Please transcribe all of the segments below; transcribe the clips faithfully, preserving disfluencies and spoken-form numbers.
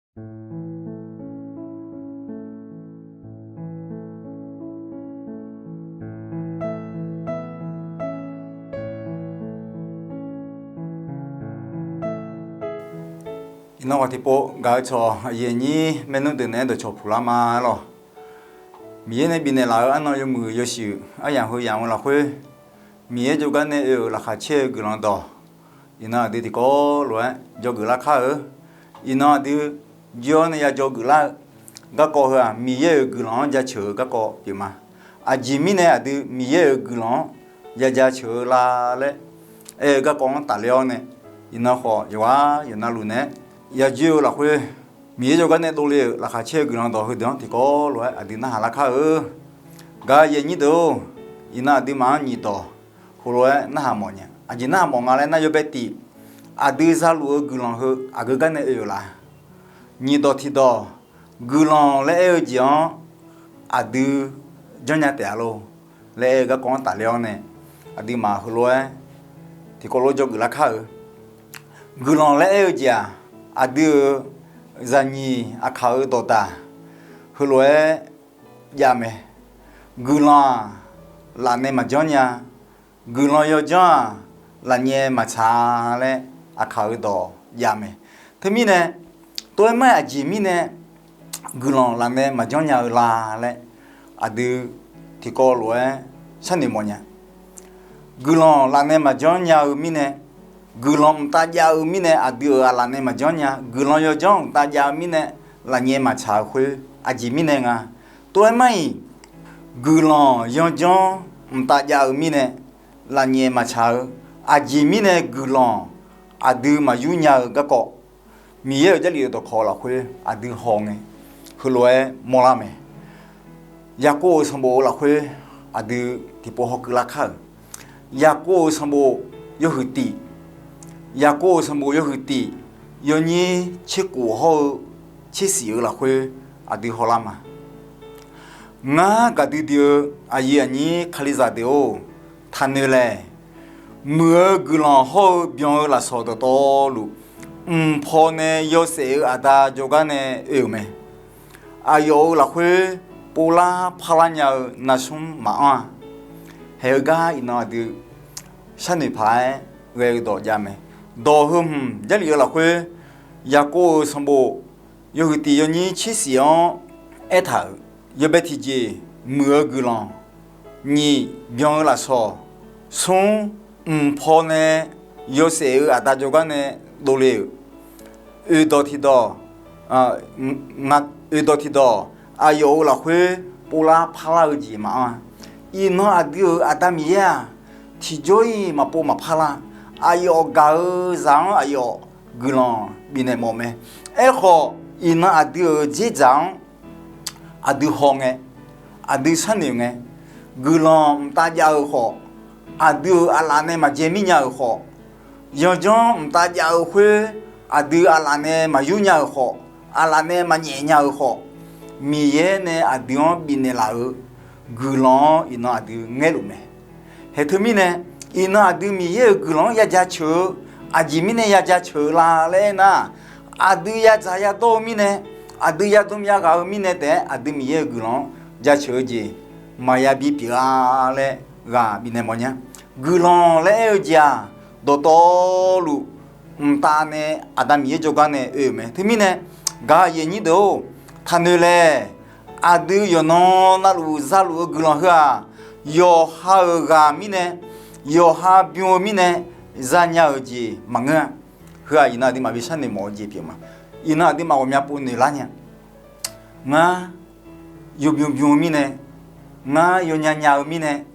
Iqnan ghaq tiqpov gaq-eu cawq aqyuif aqnyir maernmr deuq naeq-aer dawqcawq puq lar ma lawq. Miqyaer nae bifnaeq laf-euq arnan yawmuiq yawshuif aryamq heu yamq-eu lafkhoer, Miqyaer jawrgar nae oe-euq laqkhaq caer-eu guiqlanq dawq, iqnan aqdui tiqkawv lof-aer dzawgeuf lar kar-eu. Iqnan aqdui jir-awr nae ya dzawgeuf lar-eu garkawv heu-aq, Miqyaer-euq guiqlanq-anr jaceuq-eu garkawv pyeuf ma. Aqjeq mirnae aqdui Miqyaer-euq guiqlanq-anr ya jaceuq-eu la laer aer-eu garkawv-anr tafler-awr nae, iqnan khawf yawqghaq yawqnavluf naeq-aer ya dzoer-eu lafkhoer, Miqyaer jawrgar nae dovle-euq laqkhaq caer-eu guiqlanq dawq heudeuq-anr tiqkawv lof-aer aqdui narhaq lar kar-eu. Gaq-eu aqyuif aqnyir deuq-or, iqnan aqduimaf-anr nyiq dawq heulof-aer narhaq mawf nya. Aqjeq narhaq mawf nga laer nar, yawbae tif, aqdui zaluf-eu guiqlanq heu aqgeu gar nae oe-euq laf. Nyiq dawq tiqdawq, guiqlanq laer aer-eu jeq-anr aqdui janrnya taef-a lor laer aer-eu garkawv-anr tafler-awr nae, aqduimaf heulof-aer tiqkawv lof dzawgeuf lar kar-eu. Guiqlanq laer aer-eu jeq-aq, aqdui-euq zaqnyiq aqkaq-eu dawqdaq heulof-aer jav mae. Guiqlanq-aq, lafnae maqjanr nya. Guiqlanq yawjanr-aq, lafnyae maqtsaq laer aqkaq-eu dawq jav mae. Teumirnae, tov-aer mar-aer aqjeq mirnae guiqlanq lafnae maqjanr nya-eu la laer aqdui tiqkawv lof-aer sharnoeq mawf nya. Guiqlanq lafnae maqjanr nya-eu mirnae, guiqlanq mqtav jav-eu mirnae aqdui-euq aqlaf nae maqjanr nya. Guiqlanq yawjanr mqtav jav-eu mirnae lafnyae maqtsaq-eu khoer aqjeq mirnae nga. Tov-aer mar-iq, guiqlanq yawjanr mqtav jav-eu mirnae lafnyae maqtsaq-eu aqjeq mirnae guiqlanq aqdui maqyur nya-eu garkawv, Miqyaer-euq Jarlif-euq dawqkawq lafkhoer aqdui haw ngae, heulof-aer mawrlar mae. Yaqkov-euq sanqbof-eu lafkhoer aqdui tiqpov hawkeuv lar kar-euq. Yaqkov-euq sanqbof yawhuiq tif, Yaqkov-euq sanqbof yawhuiq tif, yawnyir tserkhof hawr-eu tsershif-eu lafkhoer aqdui hawlar ma. Ngar gaqdui dui-eu aqyuif aqnyir Kalizaq deuq-or, taqnoeq laeq. Muiq-eu guiqlanq hawr-eu byan-eu lafsawq dawqtawvluf, mq paw nae yawshaef-eu aqda jawrgar nae oe-euq mae. Aqyawf-euq lafkhoer povlar parlar nya-eu narsmr maqanr-a. Haeq-eu gar iqnan aqdui sharnoeq paq-aer ghae-eu dawq jav mae. Dawq heu hmq Jarlif-eu lafkhoer Yaqkov-euq sanqbof yawhuiq tif yawnyir tsershif-anr aertaq-euq, yawbae tiqjeq muiq-eu guiqlanq, nyiq byan-eu lafsawq, smr mq paw nae yawshaef-eu aqda jawrgar nae dovle-euq, oeq dawq tiqdawq, oeq dawq tiqdawq, aqyawf-euq lafkhoer povlar parlar-eu jeq maqanr-a. Iqnan aqdui-euq Aqda Miqyaer-aq, tiqjawr-iq maqpov maqparlar. Aqyawf gaq-eu zaq-anr aqyawf guiqlanq bifnaeq mawf mae. Aerkhawf, iqnan aqdui-euq dzerdzaq-anr aqdui haw ngae, aqdui sharnoeq ngae, guiqlanq mqtav jav-eu khawf, aqdui-euq aqlaf nae maqjae mirnya-euq khawf, yanjanr mqtav jav-eu khoer aqdui aqlaf nae maqyur nya-euq khawf, aqlaf nae maqnyaef nya-euq khawf, Miqyaer nae aqdui-anr bifnaeq laf-euq guiqlanq-anr iqnan aqdui ngaerluf mae. Haeq teumirnae, iqnan aqdui Miqyaer-euq guiqlanq-anr ya jaceuq-eu, aqjeq mirnae ya jaceuq-eu la laer aernar, aqdui yadzaq yadawr-eu mirnae, aqdui yadm yaghaq-eu mirnae taef-aer aqdui Miqyaer-euq guiqlanq-anr jaceuq-eu jeq maqya bipyeuf-a laer ghaq bifnaeq mawfnya. Guiqlanq laer aer-eu jeq-aq, dawqtawvluf mqtav nae Aqda Miqyaer jawrgar nae oe-euq mae. Teumirnae, gaq-eu aqyuif aqnyir deuq-or, taqnoeq laeq. Aqdui yawqnan navluf zaluf-eu guiqlanq heu-aq, yawqha-euq ghaq mirnae, yawqha bym-eu mirnae zanya-euq jeq maqngeur-a. Heu-aq iqnan aqduimaf bi sharnoeq mawf-eu jeq pyeuf ma. Iqnan aqduimaf ghawqmya pov noeq lar nya. Ngar yawbym bym-eu mirnae, ngar yawnya nya-eu mirnae,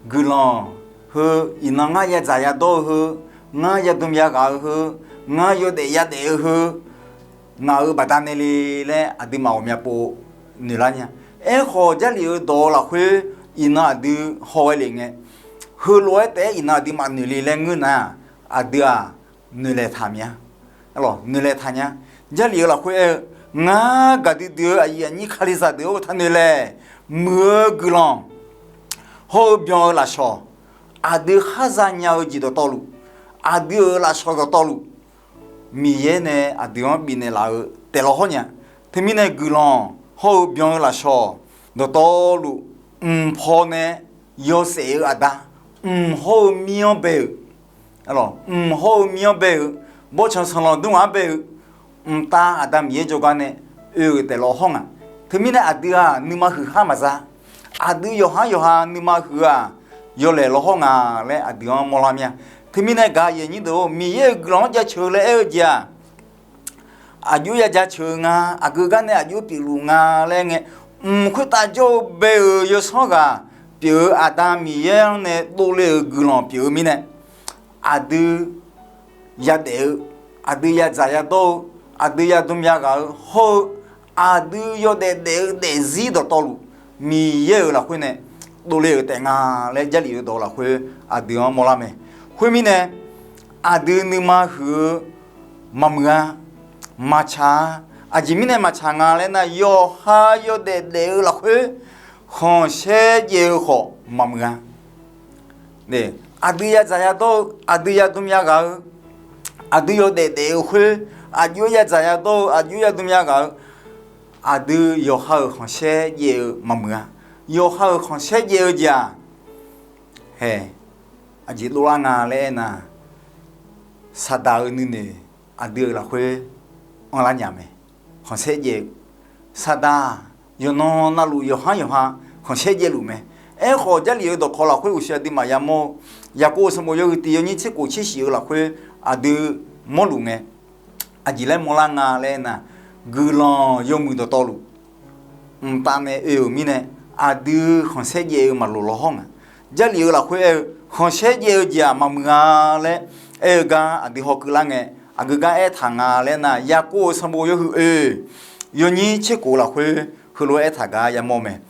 guiqlanq heu, iqnan ngar yadzaq yadawr-eu heu, ngar yadm yaghaq-eu heu, ngar yawdaef yadaef-eu heu, ngaq-euq baqdanae le laer aqduimaf ghawqmya pov noeq lar nya. Aerkhawf, Jarlif-euq dawq-eu lafkhoer iqnan aqdui hawghae lef ngae, heulof-aer taef-aer iqnan aqduimaf noeq le laer ngeur nar, aqdui-aq, noeqlaeq taq mya. Noeqlaeq taq nya. Jarlif-euq lafkhoer aer-eu, ngar gaqdui dui-eu aqyuif aqnyir Kalizaq deuq-or, taqnoeq laeq. Muiq-eu guiqlanq hawr-eu byan-eu lafsawq, aqdui khar zanya-eu jeq dawqtawvluf, aqdui-euq lafsawq dawqtawvluf, Miqyaer nae aqdui-anr bifnaeq laf-eu taef law hawr nya. Teumirnae guiqlanq hawr-eu byan-eu lafshawq dawqtawvluf, mq paw nae yawshaef-eu aqda, mq hawr-eu mir-anr bae-euq, mq hawr-eu mir-anr bae-euq, bawrtsanq sanqlanq dmr ghaq-anr bae-eu, mqtav Aqda Miqyaer jawrgar nae oe-euq taef law hawr nga. Teumirnae aqdui-aq nuima huiq khar maqza. Aqdui yawqhar yawqha nuima huiq-aq yawlaeq law hawr nga laer aqdui-anr mawrlar mir-a. Teumirnae gaq yaeq nyir deuq-or, Miqyaer-euq guiqlanq-anr jaceuq-eu laer aer-eu jeq-aq, aqjox ya jaceuq-eu nga, aqgeu gar nae aqjox pyeufluf nga laer ngae, mq khoertav jawr-eu bae-euq yawsanr ghaq pyeuf-eu Aqda Miqyaer-anr nae dovle-euq guiqlanq pyeuf-eu mirnae, aqdui yadaef-eu, aqdui yadzaq yadawr-eu, aqdui yadm yaghaq-eu hawr-eu, aqdui yawdaef daef-eu daefzir dawqtawvluf, Miqyaer-euq lafkhoer nae dovle-euq taef nga laer Jarlif-eu dawq lafkhoer aqdui-anr mawrlar mae. Khoermirnae, aqdui nuima huiq-eu maqmuiq-a, maqtsaq-a. Aqjeq mirnae maqtsaq nga laer nar, yawqha yawdaef daef-eu lafkhoer khanqsaer jaev-eu khawf maqmuiq-a. Aqdui yadzaq yadawr-eu, aqdui yadm yaghaq-eu, aqdui yawdaef daef-eu khoer, aqjox yadzaq yadawr-eu, aqjox yadm yaghaq-eu, aqdui yawqha-euq khanqsaer jaev-eu maqmuiq-a. Yawqha-euq khanqsaer jaev-eu jeq-aq, hae, aqjeq dovlar nga laer aernar, Saqdaq-euq nuinoeq aqdui-euq lafkhoer anrlar nya mae. Khanqsaer jaev-eu, Saqdaq yawqnan navluf yawqhar yawqha khanqsaer jaevluf mae. Aerkhawf, Jarlif-eu dawqkawq lafkhoer uqshoe aqduimaf yamawr-eu, Yaqkov-euq sanqbof yawhuiq tiq yawnyir tserkhof tsershif-eu lafkhoer aqdui mawrluf ngae, aqjeq laer mawrlar nga laer aernar, guiqlanq yawmuiq dawqtawvluf, mqtav nae oe-euq mirnae, aqdui khanqsaer jaev-eu maqloq law hawr nga. Jarlif-eu lafkhoer aer-eu, khanqsaer jaev-eu jeq-aq maqmuiq-a laer aer-eu gar aqdui hawkeuvlar ngae, aqgeu gar aertaq nga laer nar, Yaqkov-euq sanqbof yawhuiq oe yawnyir tserkhof lafkhoer heulof-aer aertaq gar yamawr mae.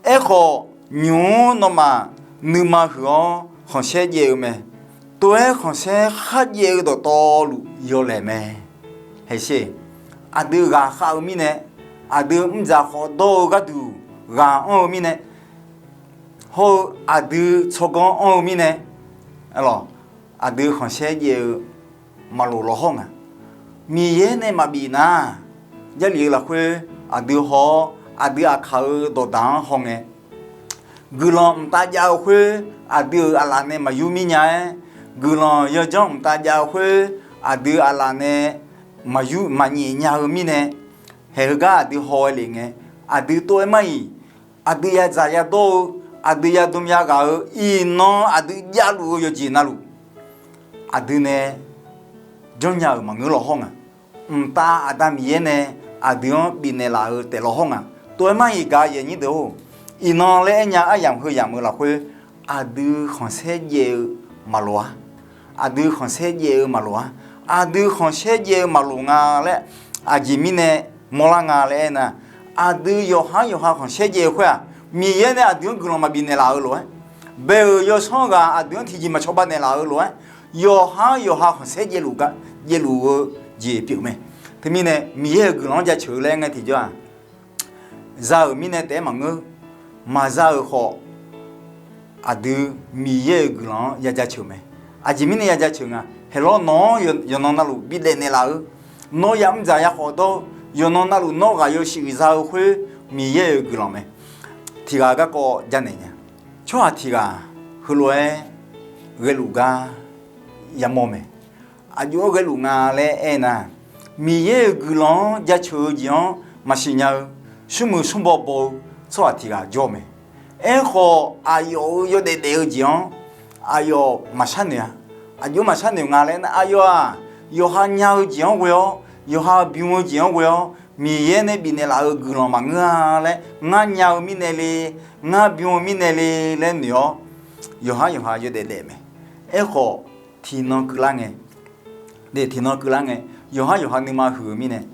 Aerkhawf, nymq-mr nawmaf nuima huiq-awr khanqsaer jaev-eu mae. Tov-aer khanqsaer kharjaev-eu dawqtawvluf yawlaeq mae. Haeq sher, aqdui ghaqkhav-eu mirnae, aqdui mrdzaq khawf dawr-eu gharduq ghaq anr-eu mirnae, hawr-eu aqdui tsawrganr anr-eu mirnae, aqdui khanqsaer jaev-eu maqloq law hawr nga. Miqyaer nae maqbif nar, Jarlif-eu lafkhoer aqdui haw-awr, aqdui aqkaq-eu dawqdaq-anr hawngae, guiqlanq mqtav jav-eu khoer aqdui-euq aqlaf nae maqyur mir nya-aer, guiqlanq yawdzanr mqtav jav-eu khoer aqdui aqlaf nae maqyur maqnyaef nya-eu mirnae, haeq heugar aqdui haw-aer lef ngae, aqdui tov-aer mar-iq, aqdui yadzaq yadawr-eu, aqdui yadm yaghaq-eu, iqnan aqdui javluf-eu yawqjeq navluf, aqdui nae janrnya-euq maqngeur law hawr nga. Mqtav Aqda Miqyaer nae aqdui-anr bifnaeq laf-eu taef law hawr nga. Tov-aer mar-iq gaq yaeq nyir deuq-or, iqnan laer aernya aryamq heu yamq-eu lafkhoer, aqdui khanqsaer jaev-eu maqloq-ar. Aqdui khanqsaer jaev-eu maqloq-ar. Aqdui khanqsaer jaev-eu maqloq nga laer, aqjeq mirnae mawrlar nga laer aernar, aqdui yawqhar yawqha khanqsaer jaev-eu khoer-aq, Miqyaer nae aqdui-anr guiqlanq maqbif naeqlaf-eu lof-aer, bae-euq yawsanr ghaq aqdui-anr tiqjeq maqcawba naeqlaf-eu lof-aer, yawqhar yawqha khanqsaer jaevluf gar jaevluf-eu jeq pyeuf mae. Teumirnae Miqyaer-euq guiqlanq-anr jaceuq-eu laer ngae tiqjawr-aq, za-euq mirnae taef-aer maqngeur. Maqza-euq khawf, aqdui Miqyaer-euq guiqlanq-anr ya jaceuq mae. Aqjeq mirnae ya jaceuq nga, haeqlawr nawq-anr yawqnan navluf bidaef naeqlaf-eu, nawr ya mrdzaq ya khawf dawr-eu, yawqnan navluf nawr ghaq yawshuif za-eu khoer Miqyaer-euq guiqlanq mae. Tiq ghaq garkawv janaeq nya. Tsawrhaq tiq ghaq heulof-aer ghaeluf gar yamawr mae. Aqjox-aer ghaeluf nga laer aernar, Miqyaer-euq guiqlanq-anr jaceuq-eu jeq-anr maqsiq nya-eu, smrmuiq smrbaw baw-eu tsawrhaq tiq ghaq jawr-eu mae. Aerkhawf, aqyawf-euq yawdaef daef-eu jeq-anr aqyawf maqshar noeq-a. Aqjox maqshar noeq nga laer nar, aqyawf-aq, yawqha nya-eu jeq-anr ghoe-awr, yawqha bym-eu jeq-anr ghoe-awr, Miqyaer nae bifnaeq laf-euq guiqlanq maqngeur-a laer, ngar nya-eu mirnae le, ngar bym-eu mirnae le laer noeq-awr, yawqhar yawqha yawdaef daef mae. Aerkhawf, tiqnan keuvlar ngae, tiqnan keuvlar ngae, yawqhar yawqha nuima huiq-eu mirnae,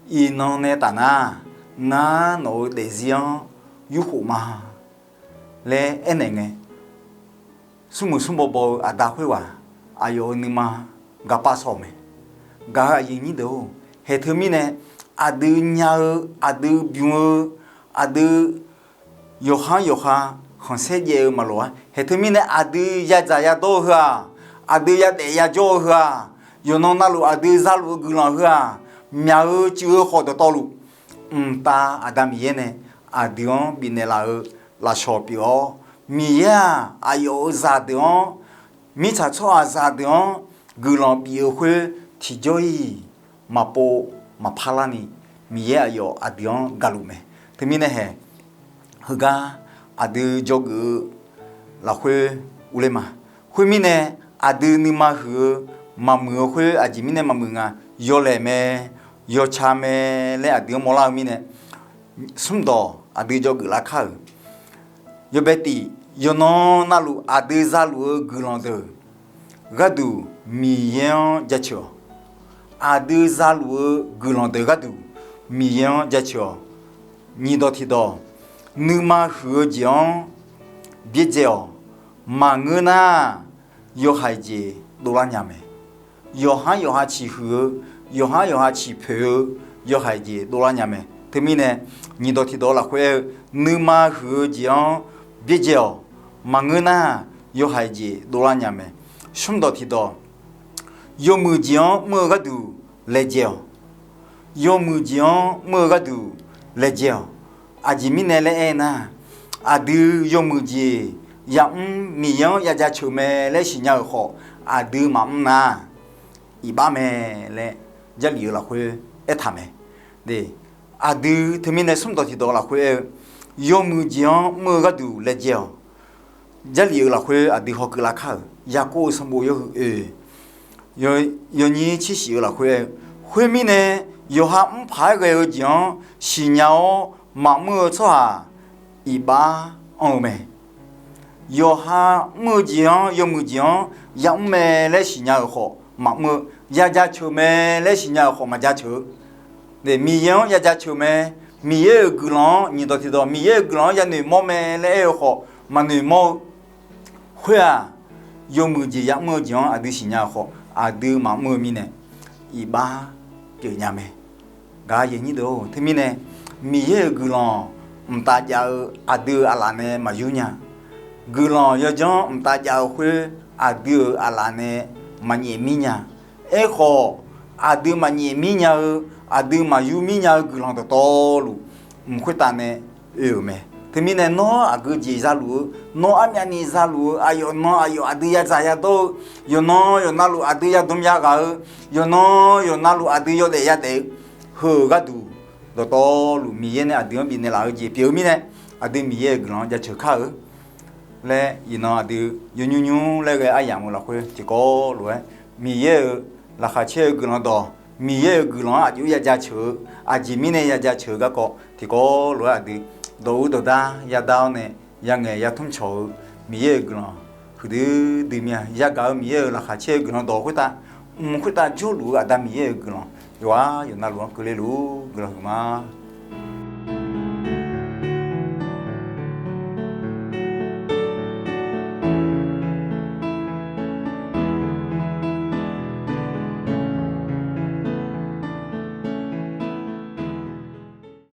iqnan nae taf nar, ngar nawq-euq daefzir-anr yurkhof ma laer aernaeq ngae, smrmuiq smrbaw baw-eu aqda khoerghaq aqyawf-euq nuima gaqpav saw-euq mae. Gaq-eu aqyuif aqnyir deuq-or, haeq teumirnae aqdui nya-eu, aqdui bym-eu, aqdui yawqhar yawqha khanqsaer jaev-eu maqloq-ar. Haeq teumirnae aqdui yadzaq yadawr-eu heu-aq, aqdui yadaef yajawr-eu heu-aq, yawqnan navluf aqdui zaluf-eu guiqlanq heu-aq, myaq-eu cuiv-eu khawf dawqtawvluf, mqtav Aqda Miqyaer nae aqdui-anr bifnaeq laf-eu lafshawq pyeuf-awr, Miqyaer-aq, aqyawf-euq zaqdeuq-anr, mirtsaq tsawrhaqzaq deuq-anr guiqlanq bif-eu khoer tiqjawr-iq maqpov maqpar larni, Miqyaer aqyawf aqdui-anr gaqluf mae. Teumirnae haeq, heugar aqdui dzawgeuf-eu lafkhoer urler ma. Khoermirnae, aqdui nuima huiq-eu maqmuiq-eu khoer aqjeq mirnae maqmuiq nga, yawlaeq mae, yawca mae laer aqdui-anr mawrlar-eu mirnae, smrdawq aqdui dzawgeuf lar kar-euq. Yawbae tif, yawqnan navluf aqdui zaluf-eu guiqlanq deuq gharduq Miqyaer-anr jaceuq-awq. Aqdui zaluf-eu guiqlanq deuq gharduq Miqyaer-anr jaceuq-awq. Nyiq dawq tiq dawq, nuima huiq-eu jeq-anr byaerdzae-awq. Maqngeur nar, yawhaiq jeq dovlar nya mae. Yawqhar yawqha ciqhuiq-eu, yawqhar yawqha ciqpoeq-eu yawhaiq jeq dovlar nya mae. Teumirnae, nyiq dawq tiq dawq lafkhoer aer-eu, nuima huiq-eu jeq-anr byaerdzae-awq. Maqngeur nar, yawhaiq jeq dovlar nya mae. Smrdawq tiq dawq, yawmuiq jeq-anr mr-eu gharduq laejae-awq. Yawmuiq jeq-anr mr-eu gharduq laejae-awq. Aqjeq mirnae laer aer nar, aqdui yawmuiq jeq yamr Miqyaer-anr yajaceuq mae laer siqnya-euq khawf, aqdui maqmr nar, iqbax mae laer Jarlif-eu lafkhoer aertaq mae. Aqdui teumirnae smrdawq tiq dawq lafkhoer aer-eu, yawmuiq jeq-anr mr-eu gharduq laejae-awq. Jarlif-eu lafkhoer aqdui hawkeuv lar kar-euq Yaqkov-euq sanqbof yawhuiq oe, yawnyir tsershif-eu lafkhoer aer-eu, khoermirnae, yawqha mr paq-aer ghae-eu jeq-anr siqnya-awr maqmr-eu tsawrhaq iqbax anr-eu mae. Yawqha mr-eu jeq-anr, yawmuiq jeq-anr yamr mae laer siqnya-euq khawf maqmr-eu, yajaceuq mae laer siqnya-euq khawf maqjaceuq-eu, Miqyaer-anr yajaceuq mae. Miqyaer-euq guiqlanq-anr, nyiq dawq tiq dawq, Miqyaer-euq guiqlanq-anr yanoeq mawr mae laer aer-eu khawf maqnoeq mawr-eu khoer-aq, yawmuiq jeq yamr-eu jeq-anr aqdui siqnya-euq khawf, aqdui maqmr-eu mirnae, iqbax pyeuf nya mae. Gaq-eu aqyuif aqnyir deuq-or, teumirnae Miqyaer-euq guiqlanq mqtav jav-eu aqdui-euq aqlaf nae maqyur nya. Guiqlanq yawdzanr mqtav jav-eu khoer aqdui-euq aqlaf nae maqnyaef mir nya. Aerkhawf, aqdui maqnyaef mir nya-eu, aqdui maqyur mir nya-eu guiqlanq dawqtawvluf, mq khoertav nae oe-euq mae. Teumirnae nawr aqgeu jeq zaluf-eu, nawr armyavni zaluf-eu, aqyawf nan aqyawf aqdui yadzaq yadawr-eu, yawqnan yawqnavluf aqdui yadm yaghaq-eu, yawqnan yawqnavluf aqdui yawdaef yadaef-eu, heu-euq gharduq dawqtawvluf Miqyaer nae aqdui-anr bifnaeq laf-eu jeq pyeuf-eu mirnae, aqdui Miqyaer-euq guiqlanq-anr jaceuq kar-eu laer, iqnan aqdui yawnymr nymr laer ghae aryamq-eu lafkhoer tiqkawv lof-aer, Miqyaer-euq laqkhaq caer-eu guiqlanq dawq, Miqyaer-euq guiqlanq-anr aqjox yajaceuq-eu, aqjeq mirnae yajaceuq-eu garkawv tiqkawv lof-aer aqdui dawq-eu dawqdar yadar-awr nae, yangaeq yatmr cawq-eu Miqyaer-euq guiqlanq huiqdui dui mir-a. Yagaq-eu Miqyaer-euq laqkhaq caer-eu guiqlanq dawq khoertav, mq khoertav jawrluf-eu Aqda Miqyaer-euq guiqlanq yawqghaq yawqnavluf-anr keuvle luf-ur guiqlanq huiqma.